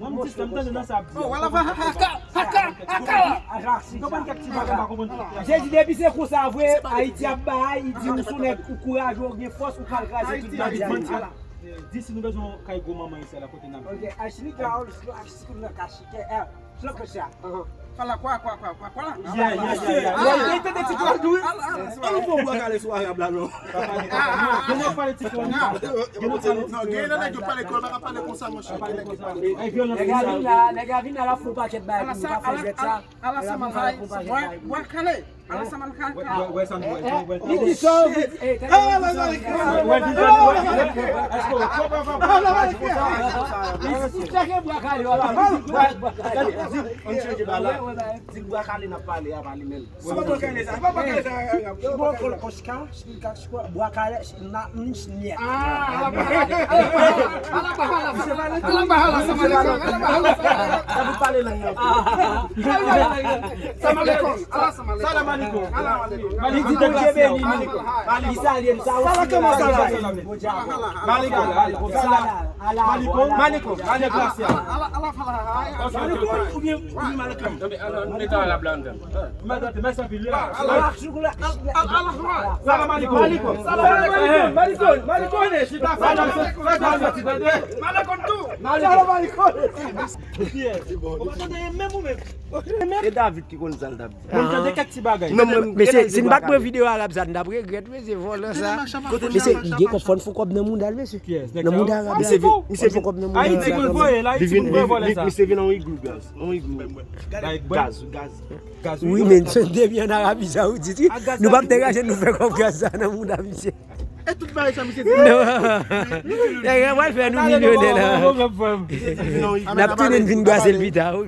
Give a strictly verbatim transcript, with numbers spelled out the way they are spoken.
Mwen di sistèm tande nan sa ap di. Ou konprann kèk ti bagay m pa konprann. Jezi, depi se konsa vre, Ayiti ap bay, li di ou sou nèg, ou kouraje, ou gen fòs, ou pral kraze tout bagay. Di si nou bezwen yon kay gwo manman isi a la kote n ap viv. Ok, Ashley Carol, Ashley Carol nan kache. Kè, eh, flop kè sa. Fala kwa, kwa, kwa, kwa, kwa. Yeah, yeah, yeah, yeah. Li tande ti kwa tou wi. An nou fè yon bwa kale sou Arab la non. Gen nou pale ti kwa. Gen nou pale. Non, gen nan nèg yo pale kwa, pa pale konsa monchè. Gen nèg ki pale. Nèg a vin la, nèg a vin la, la fou pakèt bagay pou nou pa fè jwèt sa. Ala sa mal kale. Bwa kale. Ala sa mal kale. Li di sa. Li di sa. Li di sa. Li di sa. Li di sa. Li di sa. Ann chanje bagay la. Di l bwa kale n ap pale a, pa li menm. Se pa bwa kale sa, se pa bwa kale sa. Bwa kale, Koska, Koska, bwa kale, na, nyèt. Ah, ala bahala. Ala bahala. Ala bahala, sa mal kale. Ala bahala. Sa mal kale. Salam aleikum. Ala salam aleikum. Salam aleikum. Li di Bondye beni nou. Li salye n, sa osi. Salam, salam. Malikum, malikum, salam. Malikum, malikum, malikum, gracias. Malikum oubyen, oubyen malikum? Malikum. Salam aleikum. Malikum. Salam aleikum. Malikum. Malikum. Salam aleikum. Salam aleikum. E David ki konn sa l t ap di. Mwen tande kèk ti bagay. Mesye, si n pa t pran videyo arab sa, n t ap regrèt, mesye, vòlè sa. Mesye, gen kòb, fò n fon kòb nan mouda l, mesye. Nan mouda arab la. Misye vin, misye vin. Ayiti pou l voye l, Ayiti pou l voye vòlè sa. Misye vin an igou gaz. An igou. Gaz, gaz. Wi, men depi an Arabi Saoudit, wi, nou p ap te rache nou fè kòb gaz sa nan mouda misye. E tout bagay sa misye di. Non. Nèg la pral fè nou milyonè la. N ap tounen vin brase l pita, wi.